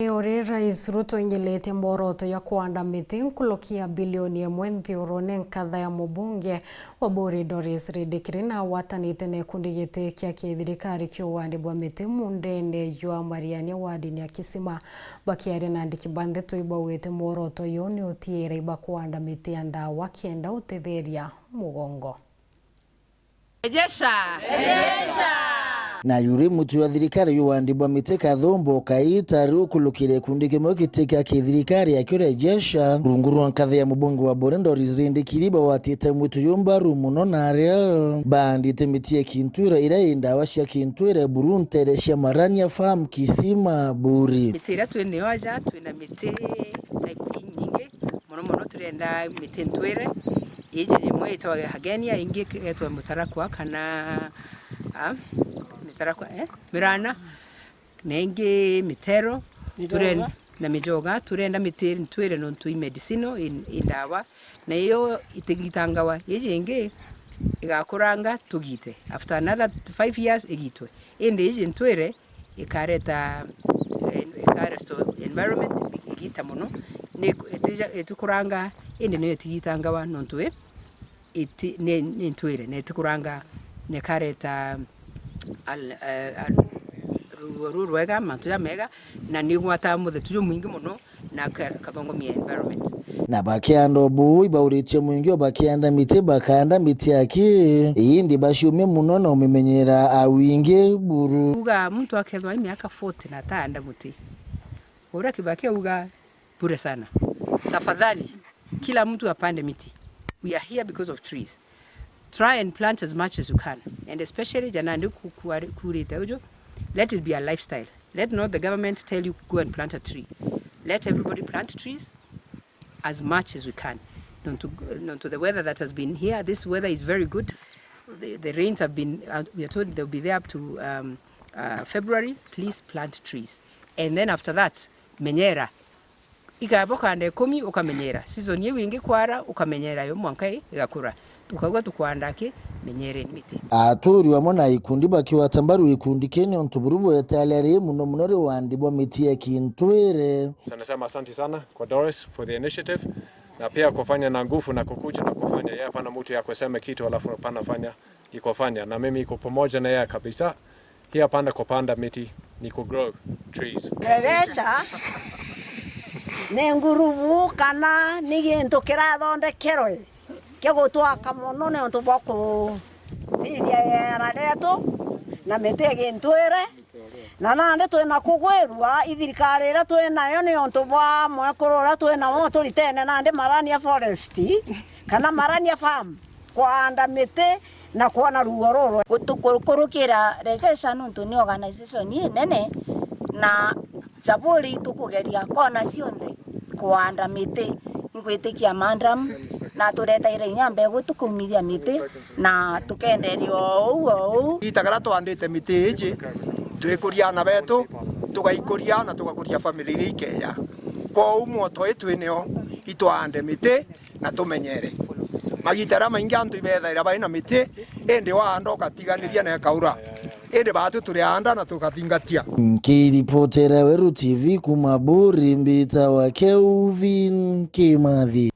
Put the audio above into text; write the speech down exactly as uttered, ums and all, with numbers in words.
Uri Rais Ruto ingilitie mworoto ya kuanda miti nkuruki ya bilioni imwe nthiurune nkatha ya mubunge wa Buri Doris Rindikiri na agwatanite na gikundi giti kia kithirikari kia uandi bwa miti mundene jwa Mariania wardini ya Kisima. Bakiaria na andiki ba ndeto ibaugite mworoto uyu ni utiira iba kuanda miti ya ndawa kenda utetheria mugongo. Rejesha. Na yuri mutu wa thirikari yu wandi bwa miti Kathumbo Kaita riu kulukire gikundi kimwe giti kia kithirikari akiurejesha rungu rwa nkatha ya mubunge wa Buri Doris Rindikiri bawatite mwitu yu mbaru muno na aria baandite miti ya kintwire iria i ndawa cia kintwire buru ntere cia Marania Farm Kisima Buri. Miti iria twi nayo aja, twina miti type inyingi. Mono mono turenda miti ntwire. Iji imwe itagwa Hagenia, ingi igetwa mutarakwa kana, ah, mitarakwa, eh, mirana, na ingi mitero, Mijoga. Turen-, na mijoga. Turenda miti ntwire nontu i medicinal, i, i ndawa, na iyo itigitangawa. Iji ingi igakuranga tugite. After another five years igitwe. Indi iji ntwire ikareta, eh, ika restore environment igita mono. Ni itija-, itikuranga, indi niyo itigitangawa nontu i, iti-, ni, ni ntwire, na itikuranga, na ikareta al-, eh, al-, ruo rurwega, mantu jamega, na ni igwataga muthetu jumwingi mono. Na ka-, kathongomia environment. Na bakianda o buu, ibauritie mwingi o bakianda miti, bakaanda miti aki, indi baciumia mono na umimenyera a wingi buru. Uga muntu akethwa i miaka forty na ataanda muti. Uria Kibaki auga, bure sana. Tafadhali, kila mtu apande miti. We are here because of trees. Try and plant as much as you can, and especially ja nandi ku-, kuari-, kuurite uju, let it be a lifestyle. Let not the government tell you, "Go and plant a tree." Let everybody plant trees as much as we can. Nontu, nontu the weather that has been here, this weather is very good. The, the rains have been, uh, we are told they'll be there up to, um, uh, February. Please plant trees. And then after that, menyera. Ikaba ukanda ikumi ukamenyera. Season iu ingi kwara ukamenyera yo mwanka i-, igakura. Tukauga tukwanda ki? Menyereni miti. Aturi amwe na ikundi bakiwata mbaru ikundi kii niuntu buru bwetale ari muno muno ri wandi bwa miti ya kintwire. Sana sana, asante sana kwa Doris for the initiative, na pia kufanya na nguvu na kukuja na kufanya. Yeye hapana mtu ya kusema kitu alafu hapana fanya, iko fanya. Na mimi iko pamoja na yeye kabisa. Hii hapana kupanda miti, ni ku grow trees. Reresha ni ngurubu kana ni gintu kirathondekerwe kia gutwaka mono niuntu bwa kuthithia iera rietu na miti igintwire. Na nandi twina kugwirua i thirikari iria twinayo niuntu bwa mwekuru uria twinawo turitene nandi Marania Forest kana Marania Farm. Kwanda miti na kwona ruo ruru. Gutukurukira Rejesha nuntu ni organization inene, na Jaburi tukugeria kona cionthe kwanda miti. Ngwitikia madam, na turetaire inya mbegu tukaumithia miti na tukenderia o uu o uu. Ita karia twandite miti iji, twikuria ana betu, tugaikuria na tugakuria family iria ikeeja. Kwou mwoto ii twineo, itwande miti na tumenyere. Magita jaria maingi antu ibethaira bai na miti, indi waanda ukatiganiria na ikaura. Indi baatu turi aanda na tukathingatia. Nkiripotera Weru T V kuuma Buri, mbitawa Kelvin Kimathi.